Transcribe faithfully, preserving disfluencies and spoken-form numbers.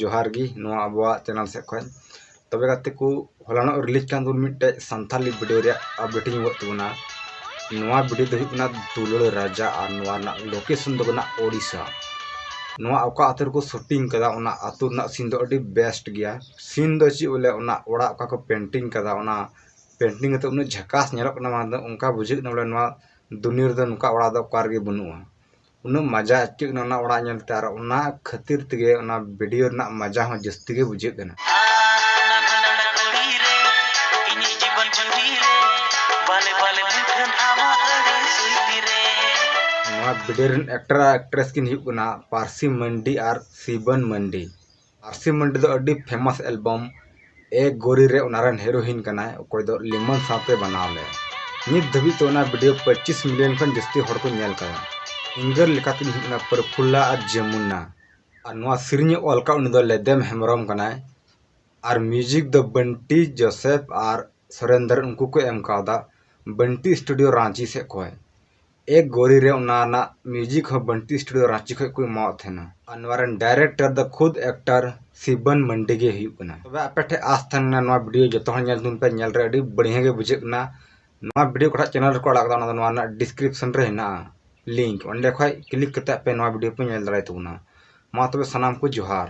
ᱡᱚᱦᱟᱨ ᱜᱮ ᱱᱚᱣᱟ ᱟᱵᱚᱣᱟᱜ ᱪᱮᱱᱮᱞ ᱥᱮᱫ ᱠᱷᱚᱱ᱾ ᱛᱚᱵᱮ ᱜᱟᱛᱮ ᱠᱚ, ᱦᱚᱞᱟᱱᱚᱜ ᱨᱤᱞᱤᱡᱽ ᱠᱟᱱ ᱛᱟᱵᱚᱱ ᱢᱤᱫᱴᱮᱡ ᱥᱟᱱᱛᱟᱞᱤ ᱵᱷᱤᱰᱤᱭᱳ ᱨᱮᱭᱟᱜ ᱟᱯᱰᱮᱴ ᱤᱧ ᱮᱢᱚᱜ ᱛᱟᱵᱚᱱᱟ᱾ ᱱᱚᱣᱟ ᱵᱷᱤᱰᱤᱭᱳ ᱫᱚ ᱦᱩᱭᱩᱜ ᱠᱟᱱᱟ ᱫᱩᱞᱟᱹᱲ ᱨᱟᱡᱟ, ᱟᱨ ᱱᱚᱣᱟ ᱨᱮᱱᱟᱜ ᱞᱳᱠᱮᱥᱚᱱ ᱫᱚ ᱠᱟᱱᱟ ᱳᱰᱤᱥᱟ᱾ ᱱᱚᱣᱟ ᱚᱠᱟ ᱟᱹᱛᱩ ᱨᱮᱠᱚ ᱥᱩᱴᱤᱝ ᱠᱟᱫᱟ, ᱚᱱᱟ ᱟᱹᱛᱩ ᱨᱮᱱᱟᱜ ᱥᱤᱱ ᱫᱚ ᱟᱹᱰᱤ ᱵᱮᱥᱴ ᱜᱮᱭᱟ᱾ ᱥᱤᱱ ᱫᱚ ᱪᱮᱫ ᱵᱚᱞᱮ, ᱚᱱᱟ ᱚᱲᱟᱜ ᱚᱠᱟ ᱠᱚ ᱯᱮᱱᱴᱤᱝ ᱠᱟᱫᱟ, ᱚᱱᱟ ᱯᱮᱱᱴᱤᱝ ᱠᱟᱛᱮ ᱩᱱᱟᱹᱜ ᱡᱷᱟᱠᱟᱥ ᱧᱮᱞᱚᱜ ᱠᱟᱱᱟ, ᱵᱟᱝ ᱫᱚ ᱚᱱᱠᱟ ᱵᱩᱡᱷᱟᱹᱜ ᱠᱟᱱᱟ ᱵᱚᱞᱮ ᱱᱚᱣᱟ ᱫᱩᱱᱤᱭᱟᱹ ᱨᱮᱫᱚ ᱱᱚᱝᱠᱟ ᱚᱲᱟᱜ ᱫᱚ ᱚᱠᱟ ᱨᱮᱜᱮ ᱵᱟᱹᱱᱩᱜᱼᱟ᱾ ᱩᱱᱟᱹᱜ ᱢᱟᱡᱟ ᱟᱹᱭᱠᱟᱹᱜ ᱠᱟᱱᱟ ᱚᱱᱟ ᱚᱲᱟᱜ ᱧᱮᱞᱛᱮ, ᱟᱨ ᱚᱱᱟ ᱠᱷᱟᱹᱛᱤᱨ ᱛᱮᱜᱮ ᱚᱱᱟ ᱵᱷᱤᱰᱤᱭᱳ ᱨᱮᱱᱟᱜ ᱢᱟᱡᱟ ᱦᱚᱸ ᱡᱟᱹᱥᱛᱤ ᱜᱮ ᱵᱩᱡᱷᱟᱹᱜ ᱠᱟᱱᱟ᱾ ᱱᱟᱱᱦᱟ ᱱᱟᱱᱦᱟ ᱠᱩᱲᱤ ᱨᱮ, ᱤᱧᱤᱡ ᱡᱤᱵᱚᱱ ᱡᱩᱨᱤ ᱨᱮ, ᱵᱟᱞᱮ ᱵᱟᱞᱮ ᱢᱩᱴᱷᱟᱹᱱ ᱟᱢᱟᱜ ᱟᱹᱰᱤ ᱥᱩᱭᱛᱤ ᱨᱮ᱾ ᱱᱚᱣᱟ ᱵᱷᱤᱰᱤᱭᱳ ᱨᱮᱱ ᱮᱠᱴᱟᱨ ᱟᱨ ᱮᱠᱴᱨᱮᱥ ᱠᱤᱱ ᱦᱩᱭᱩᱜ ᱠᱟᱱᱟ ᱯᱟᱹᱨᱥᱤ ᱢᱟᱱᱰᱤ ᱟᱨ ᱥᱤᱵᱚᱱ ᱢᱟᱱᱰᱤ᱾ ᱯᱟᱹᱨᱥᱤ ᱢᱟᱱᱰᱤ ᱫᱚ ᱟᱹᱰᱤ ᱯᱷᱮᱢᱟᱥ ᱮᱞᱵᱟᱢ ᱮ ᱜᱳᱨᱤ ᱨᱮ ᱚᱱᱟ ᱨᱮᱱ ᱦᱤᱨᱳᱭᱤᱱ ᱠᱟᱱᱟᱭ, ᱚᱠᱚᱭ ᱫᱚ ᱞᱤᱢᱚᱱ ᱥᱟᱶᱛᱮ ᱵᱮᱱᱟᱣ ᱞᱮᱫ᱾ ᱱᱤᱛ ᱫᱷᱟᱹᱵᱤᱡ ᱛᱮ ᱚᱱᱟ ᱵᱷᱤᱰᱤᱭᱳ ᱯᱚᱸᱪᱤᱥ ᱢᱤᱞᱤᱭᱚᱱ ᱠᱷᱚᱱ ᱡᱟᱹᱥᱛᱤ ᱦᱚᱲ ᱠᱚ ᱧᱮᱞ ᱠᱟᱫᱟ᱾ ᱥᱤᱝᱜᱟᱨ ᱞᱮᱠᱟᱛᱮ ᱦᱩᱭᱩᱜ ᱠᱟᱱᱟ ᱯᱨᱚᱯᱷᱩᱞᱞᱟ ᱟᱨ ᱡᱚᱢᱩᱱᱟ᱾ ᱟᱨ ᱱᱚᱣᱟ ᱥᱮᱨᱮᱧ ᱮ ᱚᱞ ᱠᱟᱜ ᱩᱱᱤ ᱫᱚ ᱞᱮᱫᱮᱢ ᱦᱮᱢᱵᱨᱚᱢ ᱠᱟᱱᱟᱭ᱾ ᱟᱨ ᱢᱤᱣᱡᱤᱠ ᱫᱚ ᱵᱟᱱᱴᱤ ᱡᱳᱥᱮᱯᱷ ᱟᱨ ᱥᱩᱨᱮᱱᱫᱨ ᱩᱱᱠᱩ ᱠᱚ ᱮᱢ ᱠᱟᱣᱫᱟ᱾ ᱵᱟᱱᱴᱤ ᱥᱴᱩᱰᱤᱭᱳ ᱨᱟᱸᱪᱤ ᱥᱮᱫ ᱠᱷᱚᱱ᱾ ᱮᱠ ᱜᱳᱨᱤ ᱨᱮ ᱚᱱᱟ ᱨᱮᱱᱟᱜ ᱢᱤᱣᱡᱤᱠ ᱦᱚᱸ ᱵᱟᱱᱴᱤ ᱥᱴᱩᱰᱤᱭᱳ ᱨᱟᱸᱪᱤ ᱠᱷᱚᱱ ᱠᱚ ᱮᱢᱟᱣᱟᱫ ᱛᱟᱦᱮᱱᱟ᱾ ᱟᱨ ᱱᱚᱣᱟ ᱨᱮᱱ ᱰᱟᱭᱨᱮᱠᱴᱚᱨ ᱫᱚ ᱠᱷᱩᱫ ᱮᱠᱴᱟᱨ ᱥᱤᱵᱚᱱ ᱢᱟᱱᱰᱤ ᱜᱮ ᱦᱩᱭᱩᱜ ᱠᱟᱱᱟ᱾ ᱛᱚᱵᱮ ᱟᱯᱮ ᱴᱷᱮᱱ ᱟᱥ ᱛᱟᱦᱮᱱᱟ ᱱᱚᱣᱟ ᱵᱷᱤᱰᱤᱭᱳ ᱡᱚᱛᱚ ᱦᱚᱲ ᱧᱮᱞ ᱛᱟᱵᱚᱱ ᱯᱮ, ᱧᱮᱞ ᱨᱮ ᱟᱹᱰᱤ ᱵᱟᱲᱤᱭᱟ ᱜᱮ ᱵᱩᱡᱷᱟᱹᱜ ᱠᱟᱱᱟ᱾ ᱱᱚᱣᱟ ᱵᱷᱤᱰᱤᱭᱳ ᱚᱠᱟᱴᱟᱜ ᱪᱮᱱᱮᱞ ᱨᱮᱠᱚ ᱟᱲᱟᱜ ᱠᱟᱫᱟ, ᱚᱱᱟ ᱫᱚ ᱱᱚᱣᱟ ᱨᱮᱱᱟᱜ ᱰᱤᱥᱠᱨᱤᱯᱥᱚᱱ ᱨᱮ ᱦᱮᱱᱟᱜᱼᱟ ᱞᱤᱝᱠ, ᱚᱸᱰᱮ ᱠᱷᱚᱱ ᱠᱞᱤᱠ ᱠᱟᱛᱮ ᱟᱯᱮ ᱱᱚᱣᱟ ᱵᱷᱤᱰᱤᱭᱳ ᱯᱮ ᱧᱮᱞ ᱫᱟᱲᱮᱭᱟᱜ ᱛᱟᱵᱚᱱᱟ᱾ ᱢᱟ ᱛᱚᱵᱮ ᱥᱟᱱᱟᱢ ᱠᱚ ᱡᱚᱦᱟᱨ᱾